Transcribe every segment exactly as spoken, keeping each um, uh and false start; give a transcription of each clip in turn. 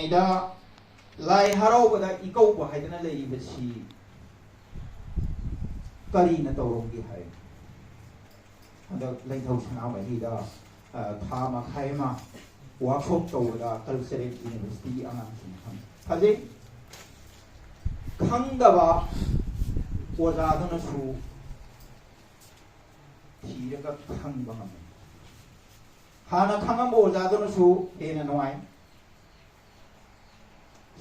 ꯗ ꯂꯥꯏ ꯍꯔꯥꯎꯕꯗ ꯏꯀꯧꯕ ꯍꯥꯏꯗꯅ ꯂꯩꯔꯤꯕꯁꯤ ꯀꯔꯤꯅ ꯇꯧꯔꯝꯒꯦ ꯍꯥꯏ? ꯍꯟꯗꯛ ꯂꯩꯊꯧ ꯁꯅꯥꯃꯍꯤꯗ, ꯑ, ꯊꯥ ꯃꯈꯥꯏ ꯑꯃ workshop ꯇꯧꯕꯗ cultural universityꯒꯤ ꯑꯉꯥꯡꯁꯤꯡ ꯈꯪ-, ꯐꯖꯩ꯫ ꯈꯪꯗꯕ ꯑꯣꯖꯥꯗꯨꯅꯁꯨ ꯊꯤꯔꯒ ꯈꯪꯕ ꯉꯝꯃꯤ꯫ ꯍꯥꯟꯅ ꯈꯪꯉꯝꯕ ꯑꯣꯖꯥꯗꯨꯅꯁꯨ ꯍꯦꯟꯅ ꯅꯨꯡꯉꯥꯏ꯫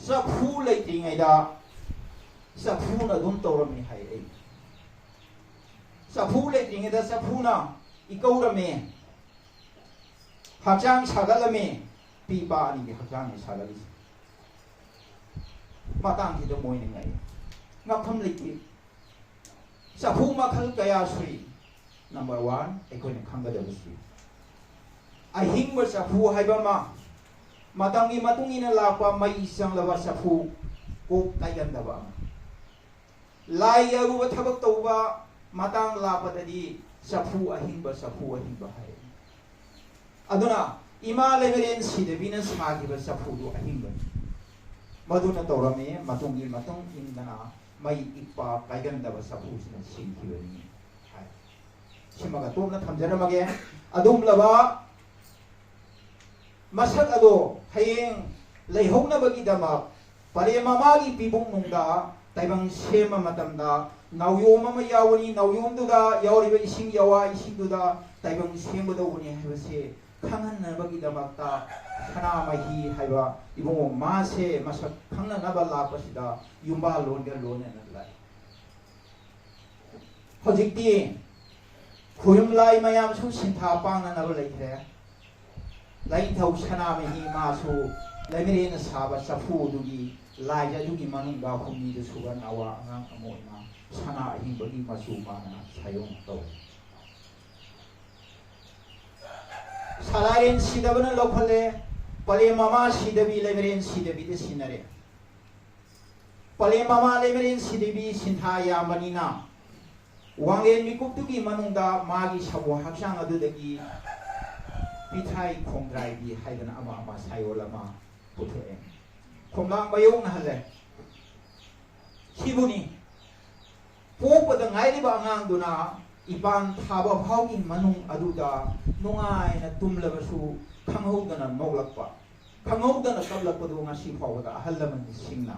ꯆꯐꯨ ꯂꯩꯇ꯭ꯔꯤꯉꯩꯗ ꯆꯐꯨꯅ ꯑꯗꯨꯝ ꯇꯧꯔꯝꯃꯤ ꯍꯥꯏ꯫ ꯑꯩ ꯆꯐꯨ ꯂꯩꯇ꯭ꯔꯤꯉꯩꯗ ꯆꯐꯨꯅ ꯏꯀꯧꯔꯝꯃꯤ, ꯍꯛꯆꯥꯡ ꯁꯥꯒꯠꯂꯝꯃꯤ꯫ ꯄꯤ ꯏꯄꯥ ꯑꯅꯤꯒꯤ ꯍꯛꯆꯥꯡꯅꯤ ꯁꯥꯒꯠꯂꯤꯁꯦ꯫ ꯃꯇꯥꯡꯁꯤꯗ ꯃꯣꯏꯅ ꯉꯛꯏ꯫ ꯉꯛꯐꯝ ꯂꯩꯇꯦ꯫ ꯆꯐꯨ ꯃꯈꯜ ꯀꯌꯥ ꯁꯨꯏ꯫ Number one, ꯑꯩꯈꯣꯏꯅ ꯈꯪꯒꯗꯕꯁꯤ ꯑꯍꯤꯡꯕ ꯆꯐꯨ ꯍꯥꯏꯕ ꯑꯃ, ꯃꯇꯝꯒꯤ ꯃꯇꯨꯡ ꯏꯟꯅ ꯂꯥꯛꯄ ꯃꯩ ꯆꯪꯂꯕ ꯆꯐꯨ, ꯀꯣꯛ ꯀꯥꯏꯒꯟꯗꯕ ꯑꯃ꯫ ꯂꯥꯏꯒꯤ ꯑꯔꯨꯕ ꯊꯕꯛ ꯇꯧꯕ ꯃꯇꯥꯡ ꯂꯥꯛꯄꯗꯗꯤ ꯆꯐꯨ ꯑꯍꯤꯡꯕ, ꯆꯐꯨ ꯑꯍꯤꯡꯕ ꯍꯥꯏ꯫ ꯑꯗꯨꯅ ꯏꯃꯥ ꯂꯩꯃꯔꯦꯟ ꯁꯤꯗꯕꯤꯅ ꯁꯥꯈꯤꯕ ꯆꯐꯨꯗꯨ ꯑꯍꯤꯡꯕꯅꯤ꯫ ꯃꯗꯨꯅ ꯇꯧꯔꯝꯃꯤ, ꯃꯇꯨꯡꯒꯤ ꯃꯇꯨꯡ ꯏꯟꯗꯅ ꯃꯩ ꯏꯛꯄ ꯀꯥꯏꯒꯟꯗꯕ ꯆꯐꯨꯁꯤꯅ ꯁꯤꯈꯤꯕꯅꯤ ꯍꯥꯏ꯫ ꯁꯤꯃꯒ ꯇꯣꯞꯅ ꯊꯝꯖꯔꯝꯃꯒꯦ꯫ ꯑꯗꯨꯒꯨꯝꯂꯕ ꯃꯁꯛ ꯑꯗꯣ ꯍꯌꯦꯡ ꯂꯩꯍꯧꯅꯕꯒꯤꯗꯃꯛ ꯄꯔꯦꯝ ꯃꯃꯥꯒꯤ ꯄꯤꯕꯨꯡꯅꯨꯡꯗ ꯇꯥꯏꯕꯪ ꯁꯦꯝꯕ ꯃꯇꯝꯗ ꯅꯥꯎꯌꯣꯝ ꯑꯃ ꯌꯥꯎꯒꯅꯤ꯫ ꯅꯥꯎꯌꯣꯝꯗꯨꯗ ꯌꯥꯎꯔꯤꯕ ꯏꯁꯤꯡ ꯌꯥꯋꯥ ꯏꯁꯤꯡꯗꯨꯗ ꯇꯥꯏꯕꯪ ꯁꯦꯝꯒꯗꯧꯕꯅꯤ ꯍꯥꯏꯕꯁꯦ ꯈꯪꯍꯟꯅꯕꯒꯤꯗꯃꯛꯇ ꯁꯅꯥꯃꯍꯤ ꯍꯥꯏꯕ ꯏꯕꯨꯡꯉꯣ ꯃꯥꯁꯦ ꯃꯁꯛ ꯈꯪꯅꯅꯕ ꯂꯥꯛꯄꯁꯤꯗ ꯌꯨꯝꯕꯥꯜꯂꯣꯟꯒ ꯂꯣꯏꯅꯅ ꯂꯥꯛꯏ꯫ ꯍꯧꯖꯤꯛꯇꯤ ꯈꯨꯌꯨꯝ ꯂꯥꯏ ꯃꯌꯥꯝꯁꯨ ꯁꯤꯟꯊꯥ ꯄꯥꯡꯅꯅꯕ ꯂꯩꯈ꯭ꯔꯦ꯫ ꯂꯥꯏꯅꯤꯡꯊꯧ ꯁꯅꯥꯃꯍꯤ ꯃꯥꯁꯨ ꯂꯩꯃꯔꯦꯟꯅ ꯁꯥꯕ ꯆꯐꯨ ꯑꯗꯨꯒꯤ ꯂꯥꯏ ꯑꯗꯨꯒꯤ ꯃꯅꯨꯡꯗ ꯍꯨꯝꯅꯤꯗ ꯁꯨꯕ ꯅꯋꯥ ꯑꯉꯥꯡ ꯑꯃ ꯑꯣꯏꯅ ꯁꯅꯥ ꯑꯍꯤꯡꯕꯒꯤ ꯃꯆꯨ ꯃꯥꯅ ꯁꯥꯏꯑꯣꯡ ꯇꯧꯏ꯫ ꯁꯂꯥꯏꯔꯦꯟ ꯁꯤꯗꯕꯅ ꯂꯧꯈꯠꯂꯦ, ꯄꯂꯦꯝ ꯃꯃꯥ ꯁꯤꯗꯕꯤ ꯂꯩꯃꯔꯦꯟ ꯁꯤꯗꯕꯤꯗ ꯁꯤꯟꯅꯔꯦ꯫ ꯄꯂꯦꯝ ꯃꯃꯥ ꯂꯩꯃꯔꯦꯟ ꯁꯤꯗꯕꯤ ꯁꯤꯟꯊꯥ ꯌꯥꯝꯕꯅꯤꯅ ꯋꯥꯡꯂꯦꯟ ꯃꯤꯀꯨꯞꯇꯨꯒꯤ ꯃꯅꯨꯡꯗ ꯃꯥꯒꯤ ꯁꯥꯕꯣ ꯍꯛꯆꯥꯡ ꯑꯗꯨꯗꯒꯤ ꯄꯤꯊ꯭ꯔꯥꯏ ꯈꯣꯡꯗ꯭ꯔꯥꯏꯕꯤ ꯍꯥꯏꯗꯅ ꯑꯃ ꯑꯃ ꯁꯥꯏꯑꯣꯜ ꯑꯃ ꯄꯨꯊꯣꯛꯑꯦ꯫ ꯈꯣꯝꯂꯥꯡ ꯃꯥꯌꯣꯛꯅꯍꯜꯂꯦ꯫ ꯁꯤꯕꯨꯅꯤ꯫ ꯄꯣꯛꯄꯗ ꯉꯥꯏꯔꯤꯕ ꯑꯉꯥꯡꯗꯨꯅ ꯏꯄꯥꯟ ꯊꯥꯕ ꯐꯥꯎꯒꯤ ꯃꯅꯨꯡ ꯑꯗꯨꯗ ꯅꯨꯡꯉꯥꯏꯅ ꯇꯨꯝꯂꯕꯁꯨ ꯈꯪꯍꯧꯗꯅ ꯅꯣꯛꯂꯛꯄ, ꯈꯪꯍꯧꯗꯅ ꯀꯞꯂꯛꯄꯗꯨ ꯉꯁꯤ ꯐꯥꯎꯕꯗ ꯑꯍꯜ ꯂꯃꯟꯁꯤꯡꯅ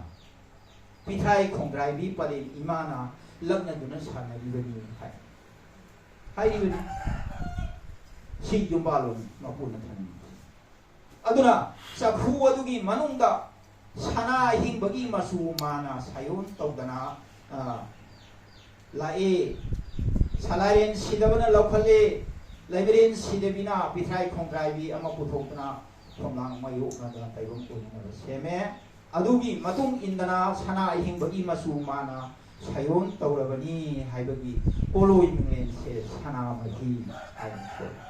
ꯄꯤꯊ꯭ꯔꯥꯏ ꯈꯣꯡꯒ꯭ꯔꯥꯏꯕꯤ ꯄꯂꯦꯝ ꯏꯃꯥꯅ ꯂꯛꯅꯗꯨꯅ ꯁꯥꯟꯅꯔꯤꯕꯅꯤ ꯍꯥꯏ꯫ ꯍꯥꯏꯔꯤꯕꯅꯤ꯫ ꯁꯤ ꯌꯨꯝꯕꯥꯂꯣꯟ ꯃꯄꯨꯅ ꯊꯝꯃꯤ꯫ ꯑꯗꯨꯅ ꯆꯐꯨ ꯑꯗꯨꯒꯤ ꯃꯅꯨꯡꯗ ꯁꯅꯥ ꯑꯍꯤꯡꯕꯒꯤ ꯃꯆꯨ ꯃꯥꯅ ꯁꯥꯌꯣꯟ ꯇꯧꯗꯅ, ꯑ, ꯂꯥꯛꯑꯦ꯫ ꯁꯂꯥꯏꯔꯦꯟ ꯁꯤꯗꯕꯅ ꯂꯧꯈꯠꯂꯦ꯫ ꯂꯩꯃꯔꯦꯟ ꯁꯤꯗꯕꯤꯅ ꯄꯤꯊ꯭ꯔꯥꯏ ꯈꯣꯡꯒ꯭ꯔꯥꯏꯕꯤ ꯑꯃ ꯄꯨꯊꯣꯛꯇꯨꯅ ꯈꯣꯝꯂꯥꯡ ꯃꯥꯌꯣꯛꯅꯗꯅ ꯇꯥꯏꯕꯪ ꯑꯣꯏꯅꯅꯕ ꯁꯦꯝꯃꯦ꯫ ꯑꯗꯨꯒꯤ ꯃꯇꯨꯡ ꯏꯟꯗꯅ ꯁꯅꯥ ꯑꯍꯤꯡꯕꯒꯤ ꯃꯆꯨ ꯃꯥꯅ ꯁꯥꯌꯣꯟ ꯇꯧꯔꯕꯅꯤ ꯍꯥꯏꯕꯒꯤ ꯄꯣꯠꯂꯣꯏ ꯃꯤꯡꯂꯦꯟꯁꯦ ꯁꯅꯥꯃꯍꯤ ꯍꯥꯏꯅ ꯊꯣꯜꯂꯤ꯫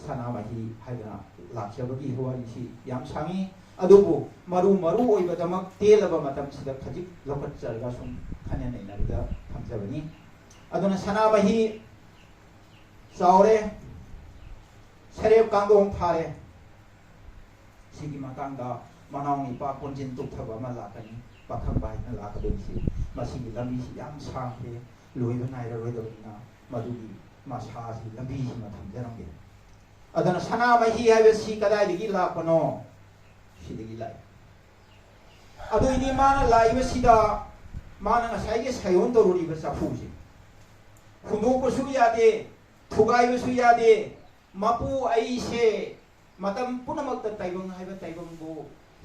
ꯁꯅꯥꯃꯍꯤ ꯍꯥꯏꯗꯅ ꯂꯥꯛꯆꯕꯒꯤ ꯋꯥꯔꯤꯁꯤ ꯌꯥꯝ ꯁꯥꯡꯉꯤ꯫ ꯑꯗꯨꯕꯨ ꯃꯔꯨ ꯃꯔꯨ ꯑꯣꯏꯕꯗꯃꯛ ꯇꯦꯜꯂꯕ ꯃꯇꯝꯁꯤꯗ ꯈꯖꯤꯛ ꯂꯧꯈꯠꯆꯔꯒ ꯁꯨꯝ ꯈꯟꯅ ꯅꯩꯅꯕꯗ ꯊꯝꯖꯕꯅꯤ꯫ ꯑꯗꯨꯅ ꯁꯅꯥꯃꯍꯤ ꯆꯥꯎꯔꯦ, ꯁꯔꯦꯞ ꯀꯥꯡꯗꯣꯡ ꯐꯥꯔꯦ꯫ ꯁꯤꯒꯤ ꯃꯇꯥꯡꯗ ꯃꯅꯥꯎ ꯅꯤꯄꯥ ꯀꯣꯟꯖꯤꯟ ꯇꯨꯞꯊꯕ ꯑꯃ ꯂꯥꯛꯀꯅꯤ, ꯄꯥꯈꯪ ꯚꯥꯏꯅ ꯂꯥꯛꯀꯗꯣꯏꯁꯤ꯫ ꯃꯁꯤꯒꯤ ꯂꯝꯕꯤꯁꯤ ꯌꯥꯝ ꯁꯥꯡꯈ꯭ꯔꯦ, ꯂꯣꯏꯕ ꯅꯥꯏꯔꯔꯣꯏꯗꯕꯅꯤꯅ ꯃꯗꯨꯒꯤ ꯃꯁꯥꯁꯤ ꯂꯝꯕꯤꯁꯤꯃ ꯊꯝꯖꯔꯝꯒꯦ꯫ ꯑꯗꯨꯅ ꯁꯅꯥꯃꯍꯤ ꯍꯥꯏꯕꯁꯤ ꯀꯗꯥꯏꯗꯒꯤ ꯂꯥꯛꯄꯅꯣ? ꯁꯤꯗꯒꯤ ꯂꯥꯛꯏ꯫ ꯑꯗꯨꯏꯗꯤ ꯃꯥꯅ ꯂꯥꯛꯏꯕꯁꯤꯗ ꯃꯥꯅ ꯉꯁꯥꯏꯒꯤ ꯁꯥꯌꯣꯟ ꯇꯧꯔꯨꯔꯤꯕ ꯆꯐꯨꯁꯦ ꯍꯨꯟꯗꯣꯛꯄꯁꯨ ꯌꯥꯗꯦ, ꯊꯨꯒꯥꯏꯕꯁꯨ ꯌꯥꯗꯦ꯫ ꯃꯄꯨ ꯑꯩꯁꯦ ꯃꯇꯝ ꯄꯨꯝꯅꯃꯛꯇ ꯇꯥꯏꯕꯪ ꯍꯥꯏꯕ ꯇꯥꯏꯕꯪꯕꯨ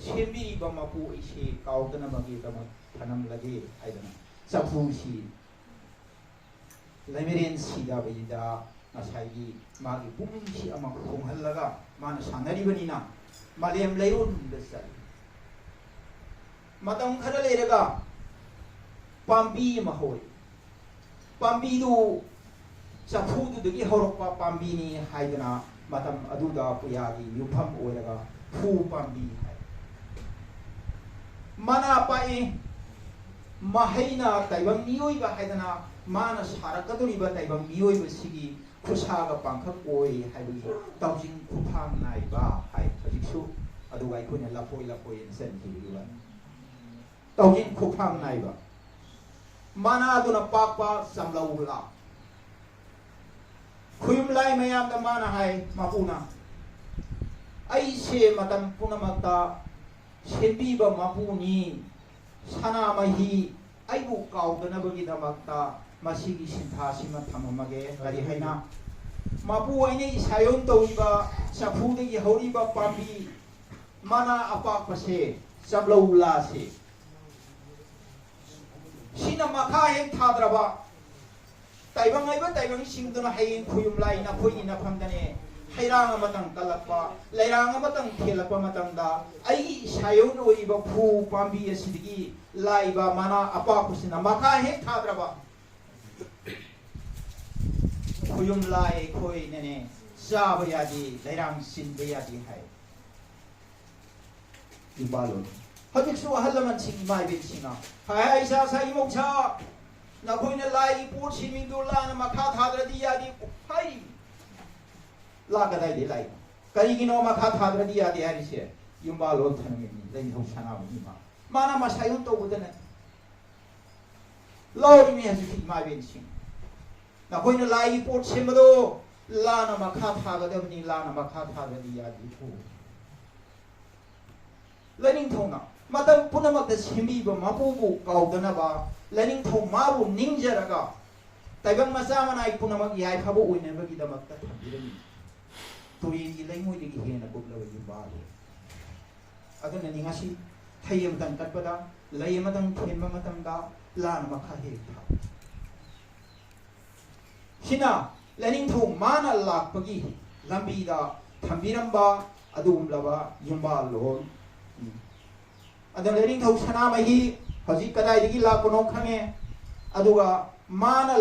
ꯁꯦꯝꯕꯤꯔꯤꯕ ꯃꯄꯨ ꯑꯩꯁꯦ ꯀꯥꯎꯗꯅꯕꯒꯤꯗꯃꯛ ꯊꯅꯝꯂꯒꯦ ꯍꯥꯏꯗꯅ ꯆꯐꯨꯁꯤ ꯂꯩꯃꯔꯦꯟ ꯁꯤꯗꯕꯩꯗ ꯉꯁꯥꯏꯒꯤ ꯃꯥꯒꯤ ꯄꯨꯛꯅꯤꯡꯁꯤ ꯑꯃ ꯍꯣꯡꯍꯜꯂꯒ ꯃꯥꯅ ꯁꯥꯟꯅꯔꯤꯕꯅꯤꯅ ꯃꯥꯂꯦꯝ ꯂꯩꯔꯣꯟꯗ ꯆꯠꯂꯤ꯫ ꯃꯇꯝ ꯈꯔ ꯂꯩꯔꯒ ꯄꯥꯝꯕꯤ ꯑꯃ ꯍꯧꯏ꯫ ꯄꯥꯝꯕꯤꯗꯨ ꯆꯐꯨꯗꯨꯗꯒꯤ ꯍꯧꯔꯛꯄ ꯄꯥꯝꯕꯤꯅꯤ ꯍꯥꯏꯗꯅ ꯃꯇꯝ ꯑꯗꯨꯗ ꯄꯨꯌꯥꯒꯤ ꯌꯨꯝꯐꯝ ꯑꯣꯏꯔꯒ ꯐꯨ ꯄꯥꯝꯕꯤ ꯍꯥꯏ꯫ ꯃꯅꯥ ꯄꯥꯛꯏ, ꯃꯍꯩꯅ ꯇꯥꯏꯕꯪ ꯃꯤꯑꯣꯏꯕ ꯍꯥꯏꯗꯅ ꯃꯥꯅ ꯁꯥꯔꯛꯀꯗꯧꯔꯤꯕ ꯇꯥꯏꯕꯪ ꯃꯤꯑꯣꯏꯕꯁꯤꯒꯤ ꯈꯨꯁꯥꯒ ꯄꯥꯡꯈꯛ ꯑꯣꯏ ꯍꯥꯏꯕꯒꯤ ꯇꯧꯖꯤꯡ ꯈꯨꯐꯥꯡ ꯅꯥꯏꯕ ꯍꯥꯏ꯫ ꯍꯧꯖꯤꯛꯁꯨ ꯑꯗꯨꯒ ꯑꯩꯈꯣꯏꯅ ꯂꯐꯣꯏ ꯂꯐꯣꯏ ꯍꯥꯏꯅ ꯆꯟꯈꯤꯕꯒꯤ ꯋꯥꯅꯤ꯫ ꯇꯧꯖꯤꯡ ꯈꯨꯐꯥꯡ ꯅꯥꯏꯕ꯫ ꯃꯅꯥꯗꯨꯅ ꯄꯥꯛꯄ ꯆꯝꯂꯧ ꯂꯥ꯫ ꯈꯨꯌꯨꯝ ꯂꯥꯏ ꯃꯌꯥꯝꯗ ꯃꯥꯅ ꯍꯥꯏ, ꯃꯄꯨꯅ, "ꯑꯩꯁꯦ ꯃꯇꯝ ꯄꯨꯝꯅꯃꯛꯇ ꯁꯦꯝꯕꯤꯕ ꯃꯄꯨꯅꯤ꯫ ꯁꯅꯥꯃꯍꯤ, ꯑꯩꯕꯨ ꯀꯥꯎꯗꯅꯕꯒꯤꯗꯃꯛꯇ ꯃꯁꯤꯒꯤ ꯁꯤꯟꯊꯥꯁꯤꯃ ꯊꯝꯃꯝꯃꯒꯦ"꯫ ꯀꯔꯤ ꯍꯥꯏꯅ? ꯃꯄꯨ ꯑꯩꯅ ꯏꯁꯥꯌꯣꯟ ꯇꯧꯔꯤꯕ ꯆꯐꯨꯗꯒꯤ ꯍꯧꯔꯤꯕ ꯄꯥꯝꯕꯤ ꯃꯅꯥ ꯑꯄꯥꯛꯄꯁꯦ, ꯆꯝꯂꯧ ꯂꯥꯁꯦ, ꯁꯤꯅ ꯃꯈꯥ ꯍꯦꯛ ꯊꯥꯗ꯭ꯔꯕ, ꯇꯥꯏꯕꯪ ꯍꯥꯏꯕ ꯇꯥꯏꯕꯪꯁꯤꯡꯗꯨꯅ ꯍꯌꯦꯡ ꯈꯨꯌꯨꯝ ꯂꯥꯏ ꯅꯈꯣꯏꯒꯤ ꯅꯐꯝꯗꯅꯦ ꯍꯩꯔꯥꯡ ꯑꯃꯇꯪ ꯀꯜꯂꯛꯄ, ꯂꯩꯔꯥꯡ ꯑꯃꯇꯪ ꯊꯦꯜꯂꯛꯄ ꯃꯇꯝꯗ, ꯑꯩꯒꯤ ꯏꯁꯥꯌꯣꯟ ꯑꯣꯏꯔꯤꯕ ꯐꯨ ꯄꯥꯝꯕꯤ ꯑꯁꯤꯗꯒꯤ ꯂꯥꯛꯏꯕ ꯃꯅꯥ ꯑꯄꯥꯛꯄꯁꯤꯅ ꯃꯈꯥ ꯍꯦꯛ ꯊꯥꯗ꯭ꯔꯕ, ꯈꯨꯌꯨꯝ ꯂꯥꯏ ꯑꯩꯈꯣꯏꯅꯅꯦ ꯆꯥꯕ ꯌꯥꯗꯦ, ꯂꯩꯔꯥꯡ ꯆꯤꯟꯕ ꯌꯥꯗꯦ ꯍꯥꯏ꯫ ꯏꯕꯥꯂꯣꯟ꯫ ꯍꯧꯖꯤꯛꯁꯨ ꯑꯍꯜ ꯂꯃꯟꯁꯤꯡ, ꯏꯃꯥ ꯏꯕꯦꯟꯁꯤꯡꯅ ꯍꯥꯏ, "ꯍꯥꯏ, ꯏꯁꯥ ꯁꯥ ꯏꯃꯧꯁꯥ, ꯅꯈꯣꯏꯅ ꯂꯥꯏꯒꯤ ꯄꯣꯠ ꯁꯦꯝꯃꯤꯗꯨ ꯂꯥꯅ ꯃꯈꯥ ꯊꯥꯗ꯭ꯔꯗꯤ ꯌꯥꯗꯦ" ꯍꯥꯏꯔꯤ꯫ ꯂꯥ ꯀꯗꯥꯏꯗꯒꯤ ꯂꯥꯛꯏꯅꯣ? ꯀꯔꯤꯒꯤꯅꯣ ꯃꯈꯥ ꯊꯥꯗ꯭ꯔꯗꯤ ꯌꯥꯗꯦ ꯍꯥꯏꯔꯤꯁꯦ? ꯌꯨꯝꯕꯥꯂꯣꯟ ꯊꯅꯃꯤꯅꯤ, ꯂꯩꯅꯤꯊꯧ ꯁꯅꯥꯃꯍꯤ ꯃꯥ꯫ ꯃꯥꯅ ꯃꯁꯥ ꯌꯣꯟ ꯇꯧꯕꯗꯅꯦ꯫ ꯂꯧꯔꯤꯃꯤ ꯍꯧꯖꯤꯛꯀꯤ ꯏꯃꯥ ꯏꯕꯦꯟꯁꯤꯡ꯫ ꯅꯈꯣꯏꯅ ꯂꯥꯏꯒꯤ ꯄꯣꯠ ꯁꯦꯝꯕꯗꯣ ꯂꯥꯅ ꯃꯈꯥ ꯊꯥꯒꯗꯕꯅꯤ, ꯂꯥꯅ ꯃꯈꯥ ꯊꯥꯗ꯭ꯔꯗꯤ ꯌꯥꯗꯦꯀꯣ꯫ ꯂꯥꯏꯅꯤꯡꯊꯧꯅ ꯃꯇꯝ ꯄꯨꯝꯅꯃꯛꯇ ꯁꯦꯝꯕꯤꯕ ꯃꯄꯨꯕꯨ ꯀꯥꯎꯗꯅꯕ, ꯂꯥꯏꯅꯤꯡꯊꯧ ꯃꯥꯕꯨ ꯅꯤꯡꯖꯔꯒ ꯇꯥꯏꯕꯪ ꯃꯆꯥ ꯃꯅꯥꯏ ꯄꯨꯝꯅꯃꯛ ꯌꯥꯏꯐꯕ ꯑꯣꯏꯅꯕꯒꯤꯗꯃꯛꯇ ꯊꯝꯕꯤꯔꯝꯃꯤ꯫ ꯇꯨꯔꯦꯟꯒꯤ ꯂꯩꯉꯣꯏꯗꯒꯤ ꯍꯦꯟꯅ ꯀꯨꯞꯂꯕ ꯌꯨꯝꯕꯥꯜ꯫ ꯑꯗꯨꯅꯅꯤ ꯉꯁꯤ ꯍꯩ ꯑꯃꯇꯪ ꯀꯠꯄꯗ, ꯂꯩ ꯑꯃꯇꯪ ꯊꯦꯟꯕ ꯃꯇꯝꯗ ꯂꯥꯅ ꯃꯈꯥ ꯍꯦꯛ ꯊꯥꯕ꯫ ꯁꯤꯅ ꯂꯥꯏꯅꯤꯡꯊꯧ ꯃꯥꯅ ꯂꯥꯛꯄꯒꯤ ꯂꯝꯕꯤꯗ ꯊꯝꯕꯤꯔꯝꯕ ꯑꯗꯨꯒꯨꯝꯂꯕ ꯌꯨꯝꯕꯥꯜꯂꯣꯟ꯫ ꯑꯗꯨꯅ ꯂꯥꯏꯅꯤꯡꯊꯧ ꯁꯅꯥꯃꯍꯤ ꯍꯧꯖꯤꯛ ꯀꯗꯥꯏꯗꯒꯤ ꯂꯥꯛꯄꯅꯣ ꯈꯪꯉꯦ, ꯑꯗꯨꯒ ꯃꯥꯅ